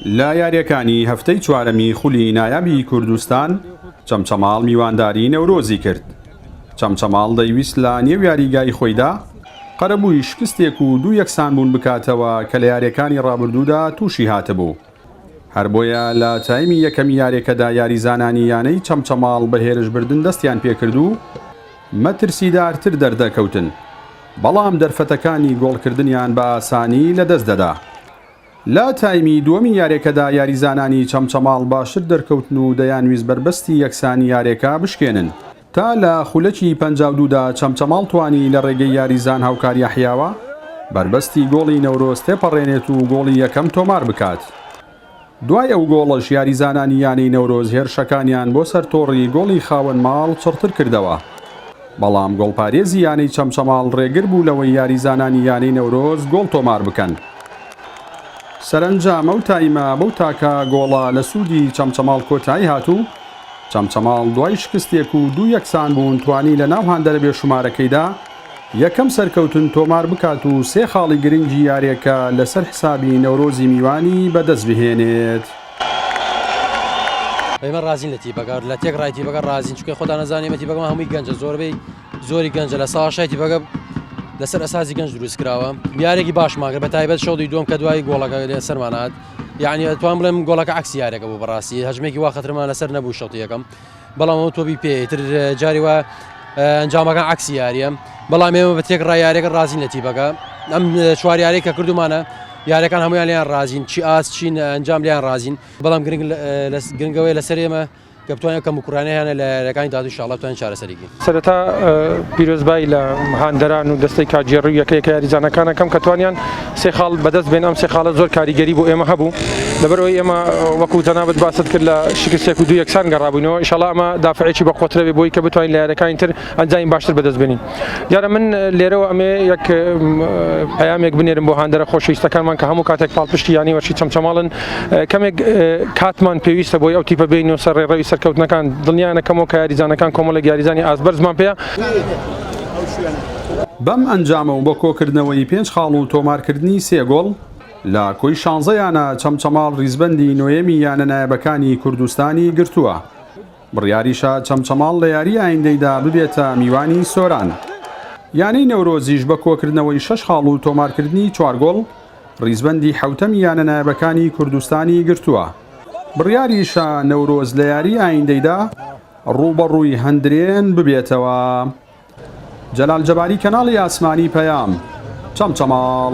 لە یارییەکانی هەفتەی چوارەمی خولی نایابی کوردستان، چەمچەماڵ میوانداری نەورۆزی کرد. چەمچەماڵ دەیویست لە نێو یاریگای خۆیدا قەرەبووی شکستێک و دوو یەکسانبوون بکاتەوە کە لە یارییەکانی رابردوودا تووشی هاتبوو. هەر بۆیە لە تایمی یەکەمی یارییەکەدا یاریزانانی یانەی چەمچەماڵ بە هێرشبردن دەستیان پێکرد و مەترسیدارتر دەردەکەوتن، بەڵام دەرفەتەکانی گۆڵکردنیان بە ئاسانی لەدەستدەدا. لە تایمی دووەمی یاریەکەدا یاریزانانی چەمچەماڵ باشتر دەرکەوتن و دەیانویست بەربەستی یەکسانی یاریەکە بشکێنن تا لە خولەکی 52 دا چەمچەماڵ توانی لە ڕێگەی یاریزان هاوکار یەحیاوە بەربەستی گۆڵی نەورۆز تێپەڕێنێت و گۆڵی یەکەم تۆمار بکات. دوای ئەو گۆڵەش یاریزانانی یانەی نەورۆز هێرشەکانیان بۆ سەر تۆڕی گۆڵی خاوەن ماڵ چڕتر کردەوە، بەڵام گۆڵپارێزی یانەی چەمچەماڵ رێگر بوو لەوەی یاریزانانی یانەی نەورۆز گۆڵ تۆمار بکەن. سەرەنجام ئەو تایمە بەو تاکە گۆڵە لە سوودی چەمچەماڵ کۆتایی هات و چەمچەماڵ دوای شکستێک و دوو یەکسانبوون توانی لە ناو هاندەرە بێشومارەکەیدا یەکەم سەرکەوتن تۆمار بکات و سێ خاڵی گرنگی یارییەکە لەسەر حسابی نەورۆزی میوانی بەدەست بهێنێت. ئێمە ڕازین لە تیپەکە لە تێک ڕای تیپەکە ڕازین چونکە خۆتان ئەزانین ئێمە تیپەکەمان هەمووی گەنجە زۆربەی زۆری گەنجە لە ساڵ شای تیپەکە لەسەر ئەساسی گەنج دروست کراوە یارێکی باشمان کرد بە تایبەت شەوی دووەم کە دوای گۆڵەکە لێ سەرمان هات یعنی ئەتوان بڵێم گۆڵەکە عکسی یارێکە بوو بەڕاستی هەژمێکی وا خەترمان لەسەر نەبوو شەوتی یەکەم بەڵام ئەوە تۆپی پێ تر جاری وە ئەنجامەکان عکسی یاریە بەڵام ئێمە بە تێک ڕای یاریەکە ڕازین لە تیپەکە ئەم چوار یاریە کە کردومانە یاریەکان هەمویان لیان ڕازین چی ئاست چین ئەنجام لیان ڕازین بەڵام گرنگ گرنگەوەی لەسەر ئێمە کە بتوانین کەم و کوڕانە هەیانە لە یاریەکانی داهاتوو ان شاء الله بتوانین چارەسەری کەین. سەرەتا پیرۆزبایی لە هاندەران و دەستەی کارگێڕی و یەکە یەکە یاریزانەکان ئەکەم کە توانیان سێ خاڵ بەدەست بێن، ئەم سێ خاڵە زۆر کاریگەری بۆ ئێمە هەبوو لەبەرئەوەی ئێمە وەکو جەنابت باست کرد لە شکستێک و دوو یەکسان گەڕابووینەوە، ئیشەڵا ئەمە دافعێکی بەقوەترە بێ بۆی کە بتوانین لە یاریەکانی تر ئەنجامی باشتر بەدەست بێنین. دیارە من لێرەوە ئەمێ یەک پەیامێک بنێرم بۆ هاندەرە خۆشەویستەکانمان کە هەموو کاتێک پاڵپشتی یانەی وەرشی چەمچەماڵن کەمێک کاتمان پێویستە بۆی ئەو تیپە بێینەوە سەر ڕێڕەوی سەرکەوتنەکان دڵنیانەکەمەوە کە یاریزانەکان کۆمەڵێک یاریزانی ئاست بەرزمان پێیە. بەم ئەنجامە و بە کۆکردنەوەی پێنج خاڵ و تۆمارکردنی سێ گۆڵ لە کۆی شانزە یانە، چەمچەماڵ ریزبەندی نۆیەمی یانە نایابەکانی کوردستانی گرتووە. بڕیاریشە چەمچەماڵ لە یاری ئایندەیدا ببێتە میوانی سۆران. یانەی نەورۆزیش بە کۆکردنەوەی شەش خاڵ و تۆمارکردنی چوار گۆڵ، ریزبەندی حەوتەمی یانە نایابەکانی کوردستانی گرتووە. بڕیاریشە نەورۆز لە یاری ئایندەیدا رووبەڕووی هەندرێن ببێتەوە. جەلال جەباری کەناڵی ئاسمانی پەیام، چەمچەماڵ.